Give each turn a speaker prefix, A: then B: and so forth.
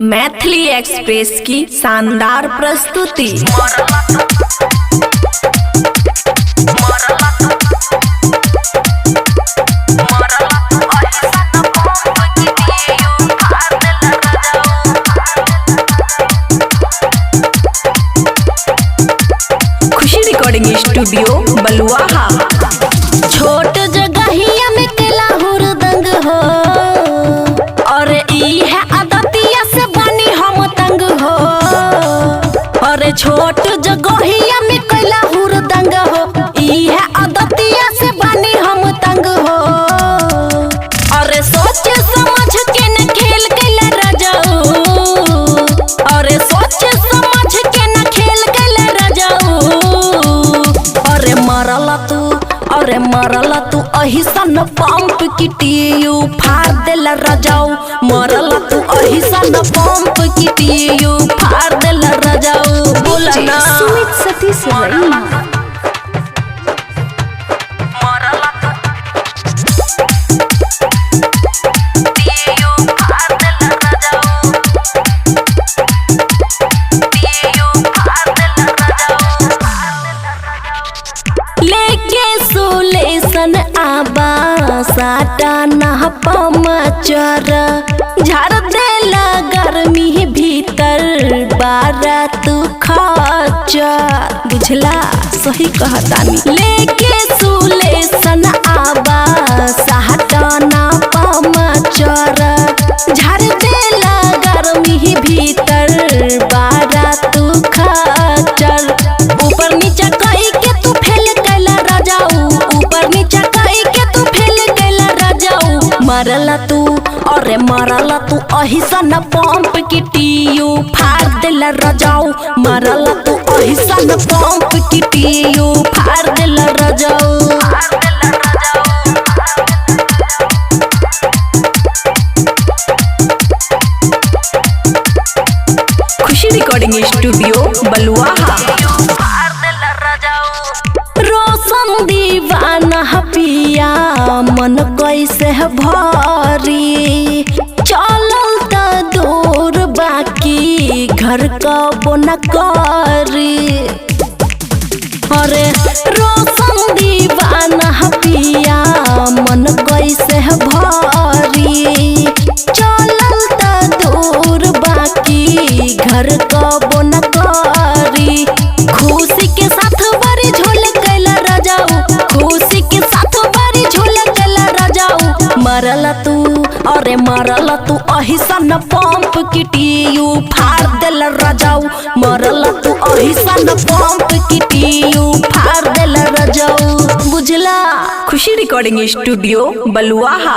A: Maithili express की शानदार प्रस्तुति। खुशी रिकॉर्डिंग स्टूडियो बलुआहा।
B: छोट जगहिया में केला हुरदंग हो, और ई है आदतिया से बनी हम तंग हो। और छोट जगहिया में केला हुरदंग हो, ई है आदतिया से बनी हम तंग हो। और सोच समझ के न खेल कैला राजाऊ, और सोच समझ के न खेल कैला राजाऊ। अरे मरला तू, अरे मरला तू अहिसन पंप की टीयू फाड़ देला रजाऊ। मरला तू अहिसन पंप की टीयू फाड़ देला रजाऊ। बोला ना।
C: सुमित सतीश रैना।
B: लेके सुलेसन आबा साटा नहपा मचर, झाड़ देला गर्मी भीतर बारा तू खचर। बुझला सही कहतानी। लेके सुलेसन आबा साटा नहपा मचर, झाड़ देला गर्मी भीतर बारा तू खचर। ऊपर नीचा कई के तू फेल कैला राजाऊ, ऊपर नीचा कई के तू फेल कैला राजाऊ। मरला तू, अरे मरला तू अहिसन पंप की टीयू फाड़ देला रजाऊ। मरला तू अहिसन पंप की टीयू फाड़ देला रजाऊ।
A: खुशी रिकॉर्डिंग स्टूडियो बलुआहा।
B: रोशन दीवाना पिया मन कैसे भरी, चलल त दूर बाकी घर कबो न करी। अरे रोशन दीवाना पिया मन कैसे भरी, चलल त दूर बाकी घर कबो न करी। खुशी के साथ बड़ी झोल कैला रजाऊ, खुशी के साथ बड़ी झोल कैला रजाऊ। मरला तू, अरे मरला तू अहिसन पंप की टीयू फाड़ देला रजाऊ। मरला तू अहिसन पंप की टीयू फाड़ देला रजाऊ। बुझला।
A: खुशी रिकॉर्डिंग स्टूडियो बलुआहा।